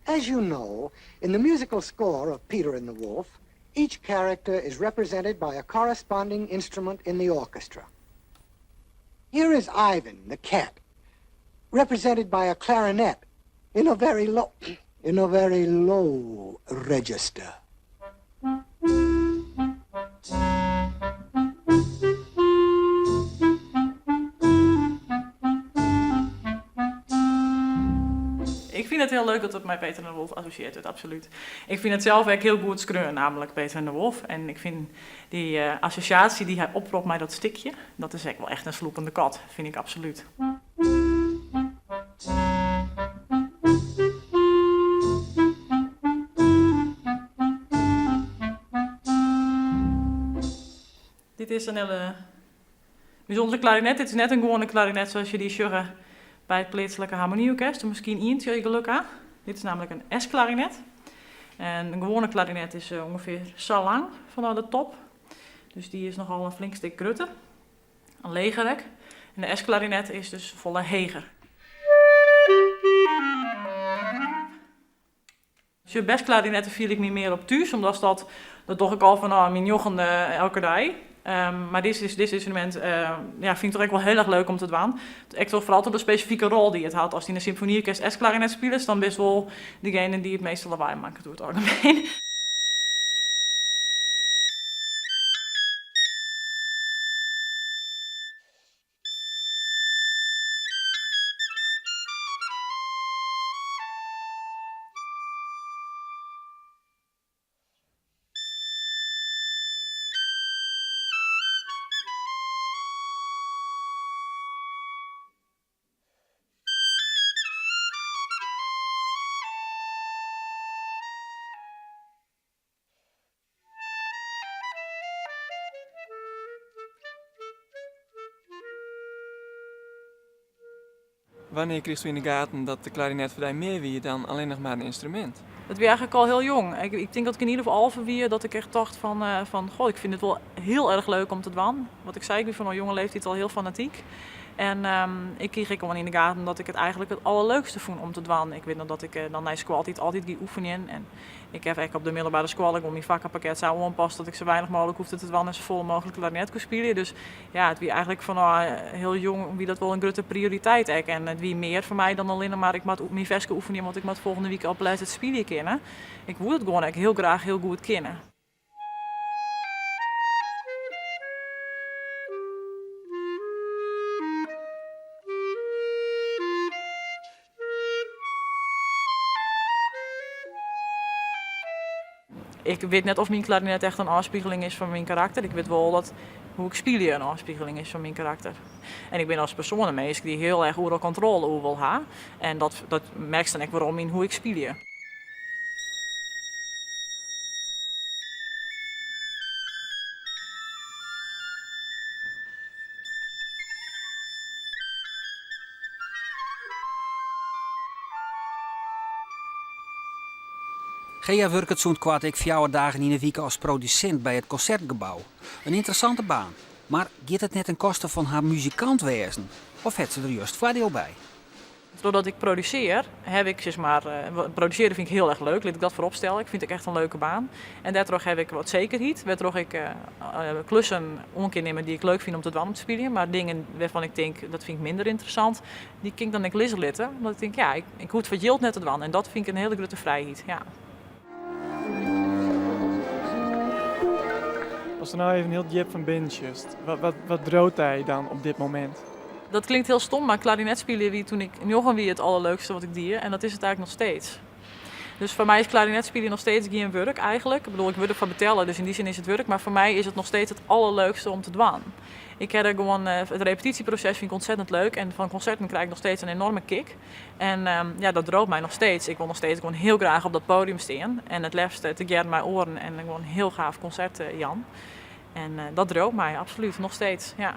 As you know, in the musical score of Peter and the Wolf, each character is represented by a corresponding instrument in the orchestra. Here is Ivan, the cat, represented by a clarinet in a very low in a very low register. Ik fyn it hiel leuk dat it mei Peter en de Wolf assosjearre wurdt, absolút. Ik fyn it sels ek hiel goed skreaun, namelijk Peter en de Wolf. En ik fyn dy assosjaasje dy't hy opropt mei dat stikje, dat is ek wol echt in slûpende kat, fyn ik absolút. Dit is in hiele bysûndere klarinet. Dit is net in gewoane klarinet sa as je dy sjogge by it pleatslike harmonyorkest. Of miskien ientsje as je geluk ha. Dit is namelijk in Es-klarinet. En in gewoane klarinet is ûngefear sa lang fanôf de top. Dus dy is nochal in flink stik grutter. In leger ek. En de Es-klarinet is dus folle heger. Sjoch, besklarinetten fiel ik my mear op thús, omdat dat, dat doch ik al fanôf myn njoggende elke dei. Mar dizze, dizze ynstrumint ja, fyn ik toch ek wol hiel erch leuk om te dwaan. Ek troch foaral troch de spesifike rol dy't it hat. Ast yn in symfoanyorkest Es-klarinet spilest, dan bist wol degene dy't it measte lawaai makket oer it algemeen. Wannear krigest yn de gaten dat de klarinet foar dy mear wie dan allinnich mar in ynstrumint? Dat wie eigenlik al hiel jong. Ik tink dat ik in jier of 11 wie dat ik echt tocht fan goh, ik fyn it wol hiel erch leuk om te dwaan. Wat ik sei, ik wie fan al jonge leeftiid al hiel fanatyk. En ik krige ek gewoan yn de gaten dat ik it eigenlik it allerleukste fûn om te dwaan. Ik wit noch dat ik dan nei skoaltiid altyd gie oefenjen. En ik haw ek op de middelbere skoalle gewoan myn fakkenpakket sa oanpast dat ik sa weinich mooglik hoefde te dwaan en safolle mooglik klarinet koe spylje. Dus ja, it wie eigenlik fanôf hiel jong wie dat wol in grutte prioriteit ek. En it wie mear foar my dan allinne mar ik moat myn ferske oefenje want ik moat folgjende wike op les it spylje kinne. Ik woe it gewoan ek hiel graach hiel goed kinne. Ik wit net of myn klarinet echt in ôfspiegeling is fan myn karakter. Ik wit wol dat hoe ik spylje in ôfspiegeling is fan myn karakter. En ik bin as persoan in minsk dy't hiel erch oeral kontrôle oer wol ha. En dat, dat merkst dan ek werom yn hoe ik spylje. Gea wurket sûnt koart ek fjouwer dagen yn 'e wike as produsint by it Konsertgebou. In ynteressante baan, mar giet it net ten koste fan har muzikant wêzen of hat se der just foardiel by? Trochdat ik produsear, haw ik sis mar, produsearje fyn ik hiel erch leuk, lit ik dat foarop stelle. Ik fyn it ek echt in leuke baan. En dêrtroch haw ik wat sekerheid, wêrtroch ik klussen oan kin nimme dy't ik leuk fyn om te dwaan om te spyljen. Mar dingen wêrfan ik tink, dat fyn ik minder ynteressant, dy kin ik dan ek lizze litte. Omdat ik tink, ja, ik hoech it foar it jild net te dwaan. En dat fyn ik in hiele grutte frijheid, ja. Ast der no even hiel djip fan binnen sjochst, wat, wat driuwt dy dan op dit momint? Dat klinkt hiel stom, mar klarinet spylje wie toen ik njoggen wie it allerleukste wat ik die en dat is it eigenlik noch steeds. Dus foar my is klarinet spylje noch steeds gjin wurk eigenlik. Ik bedoel, ik wurd derfoar betelle, dus yn dy sin is it wurk, mar foar my is it noch steeds it allerleukste om te dwaan. Ik ha der gewoan, it repetysjeproses fyn ik ontzettend leuk en fan konserten krij ik noch steeds in enorme kick. En ja, dat driuwt my noch steeds. Ik wol noch steeds gewoan hiel graach op dat podium stean en it leafst tegearre mei oaren en gewoan in hiel gaaf konsert jaan. En dat driuwt my, absolút, noch steeds, ja.